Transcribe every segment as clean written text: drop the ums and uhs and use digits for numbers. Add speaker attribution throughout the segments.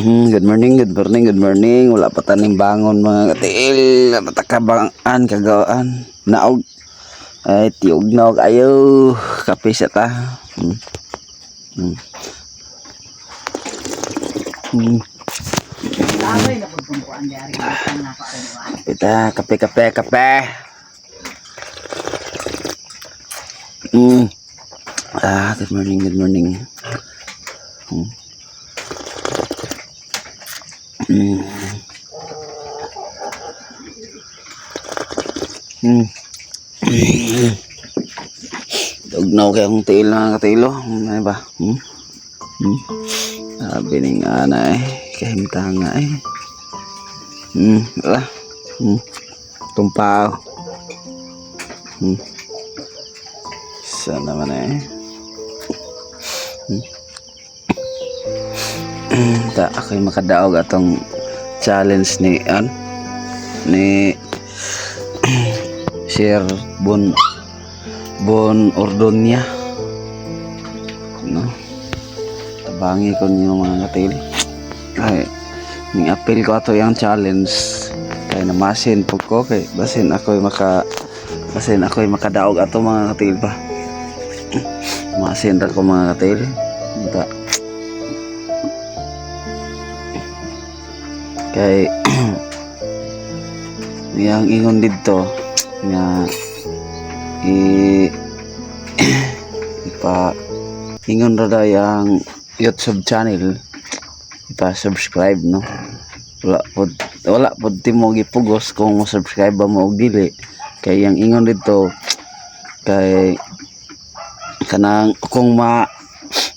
Speaker 1: Good morning, good morning, good morning. Wala pa taning bangon, mga katiil. Wala pa ta kabangan, kagawaan. Naog. Ay, tiyog na kayo. Kape sa ta.
Speaker 2: Lagay na pud kung kuan diari ang nako aron kuan.
Speaker 1: Kape ta, kape, kape, kape. Ah, good morning, good morning. Dugnaw kay akong tiil, mga katilo. Ano ba? Hmm? Hmm? Sabi ni nga na eh. Kahimtang nga eh. Wala. Tumpaw. Sana naman eh. Ta ako'y makadaog atong challenge ni an ni Sir Bon Bon Ordonia, no? Tabangi ko niyo, mga katil. Ay, ning apil ko ato yung challenge kay namasin po ko kay basin ako'y makadaog ato, mga katil ba. Masin ra ko, mga katil. Ta kay yang ingon didto nga ipa ingon ra daw yang YouTube channel, ipa-subscribe, no? Wala pod timo gipugos kung mo subscribe ba mo og dili, kay yang ingon didto kay kanang kung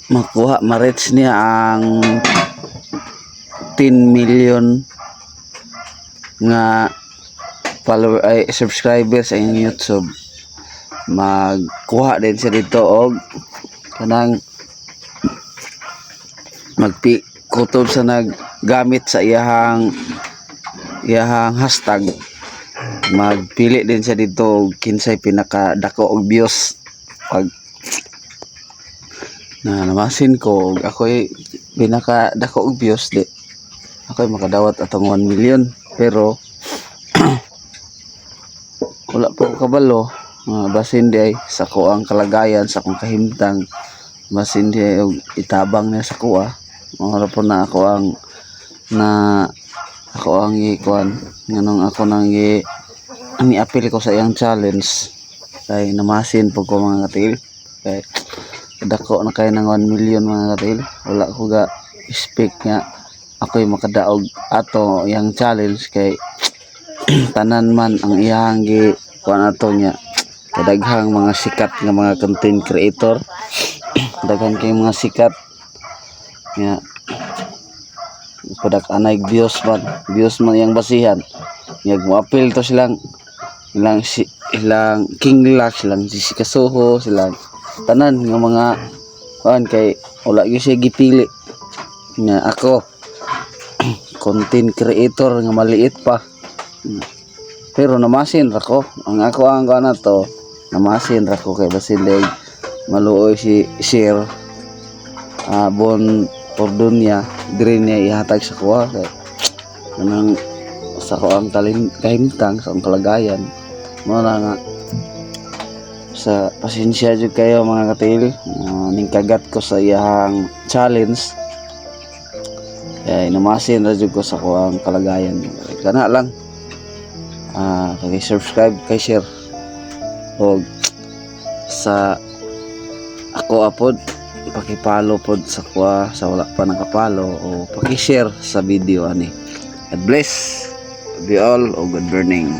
Speaker 1: makuha, ma-reach niya ang 10 million nga follower ay subscribers sa iyang YouTube, magkuha din siya dito og kanang magpi kutob sa naggamit sa iyahang hashtag, magpili din siya dito og kinsay pinakadako og views. Pag na namasin ko og ako'y pinakadako og views, di ako'y makadawat atong 1 million. Pero wala po ko kabalo nga basin di ay sa ko ang kalagayan, sa akong kahimtang, basin di ay og itabang niya sa kuha. Mao po na ako ang na ako ang gikuan nganong ako nang gi ang i-appeal ko sa iyang challenge kay namasin po ko, mga katil, kay dako na kay ng 1 million, mga katil. Wala ko ga expect nga ako'y makadaog ato iyang challenge kay tanan man ang iyang gi kuan ato niya, kadaghang mga sikat nga mga content creator, daghan kay mga sikat nga padak anay views man, views man iyang basihan nga mo-appeal to silang ilang si ilang King Lax, silang si Kasuho, silang tanan nga mga kuan, kay wala gyud siya gipili nga ako content creator nga maliit pa. Pero namasin ra ko. Ang ako ang kuan na to, namasin ra ko kay basin leg maluoy si Sir Bon Ordonia, diri niya ihatag sa kuha kay kanang sa ko ang kahimtang sa akong kalagayan mo na nga sa pasensya jud kayo, mga katil. Ning kagat ko sa iyang challenge kay namasin ra jud ko sa kuang kalagayan. Kana lang. Kay subscribe, kay share og sa ako apod paki-follow pod sa kuha sa wala pa nakapalo o paki-share sa video ani. God bless. Be all o good morning.